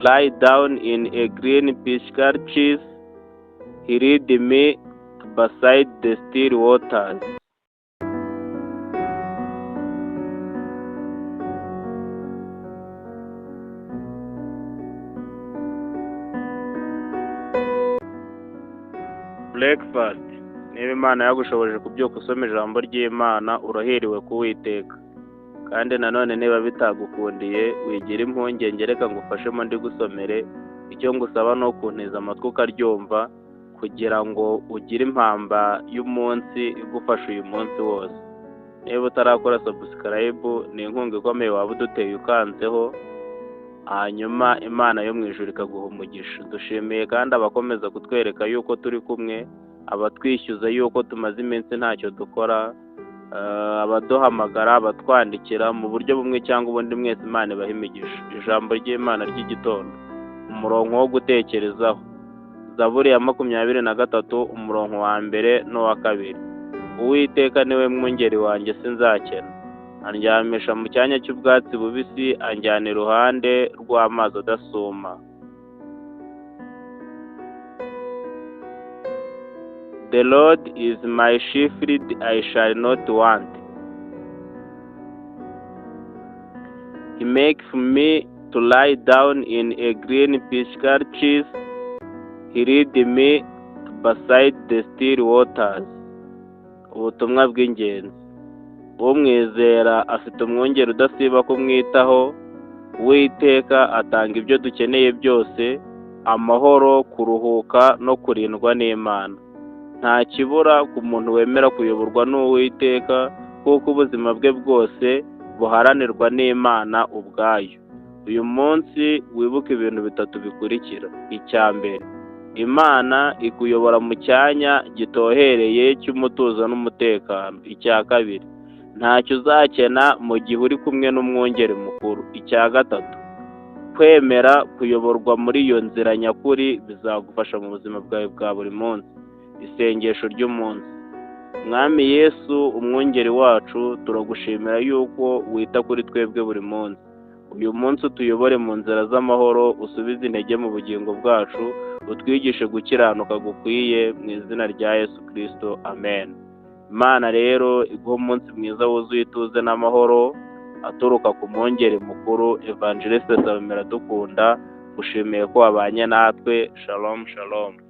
Lie down in a green pastures. He lead me beside the still waters. Breakfast. Niba Imana yagushoboje kubyuka usoma ijambo ry'Imana, urahiriwe kuwiteka. Kandi nanone niba bitagukundiye, wigira impungenge, reka ngufashemo ndigusomere. Icyo ngusaba ni ukuntiza amatwi ukaryumva kugira ngo ugire impamba y'umunsi igufasha uyu munsi wose. Niba utarakora subscribe, ni inkunga ikomeye waba uduteye ukanzeho, hanyuma Imana yo mu ijuru ikaguha umugisha. Dushimiye kandi abakomeza kutwereka yuko turi kumwe, abatwishyuza yuko tumaze iminsi ntacyo dukora, abaduhamagara, abatwandikira mu buryo bumwe cyangwa ubundi, mwese Imana ibahe imigisha. Ijambo ry'Imana ry'igitondo, umurongo wo gutekerezaho, Zaburi ya 23, umurongo wa mbere n'uwa kabiri. Uwiteka niwe mwungeri wanjye, sinzakena. Andyamisha mu cyanya cy'ubwatsi bubisi, anjyana iruhande rw'amazi adasuma. The Lord is my shepherd, I shall not want. He maketh me to lie down in a green pastures. He lead me beside the still waters. Ubutumwa bw'ingenzi: umwizera afite umwungeri udasiba kumwitaho. Uwiteka atanga ibyo dukeneye byose: amahoro, kuruhuka no kurindwa n'Imana. Nta kibura ku muntu wemera kuyoborwa n'Uwiteka, kuko ubuzima bwe bwose buharanirwa n'Imana ubwayo. Uyu munsi wibuke ibintu bitatu bikurikira: Icya mbere, Imana ikuyobora mu cyanya gitohereye cy'umutuzo n'umutekano. Icya kabiri, ntacyo uzakena mu gihe uri kumwe n'umwungeri mukuru. Icya gatatu, kwemera kuyoborwa muri iyo nzira nyakuri bizagufasha mu buzima bwawe bwa buri munsi. Isengesho ry'umunsi: Mwami Yesu, umwungeri wacu, turagushimira yuko wita kuri twebwe buri munsi. Uyu munsi utuyobore mu nzira z'amahoro, usubize intege mu bugingo bwacu, utwigishe gukiranuka gukwiye, mu izina rya Yesu Kirisito, amen. Imana rero iguhe umunsi mwiza wuzuye ituze n'amahoro aturuka ku mwungeri mukuru. Evangeliste Salome Iradukunda, ngushimiye ko wabanye natwe. Shalom, shalom.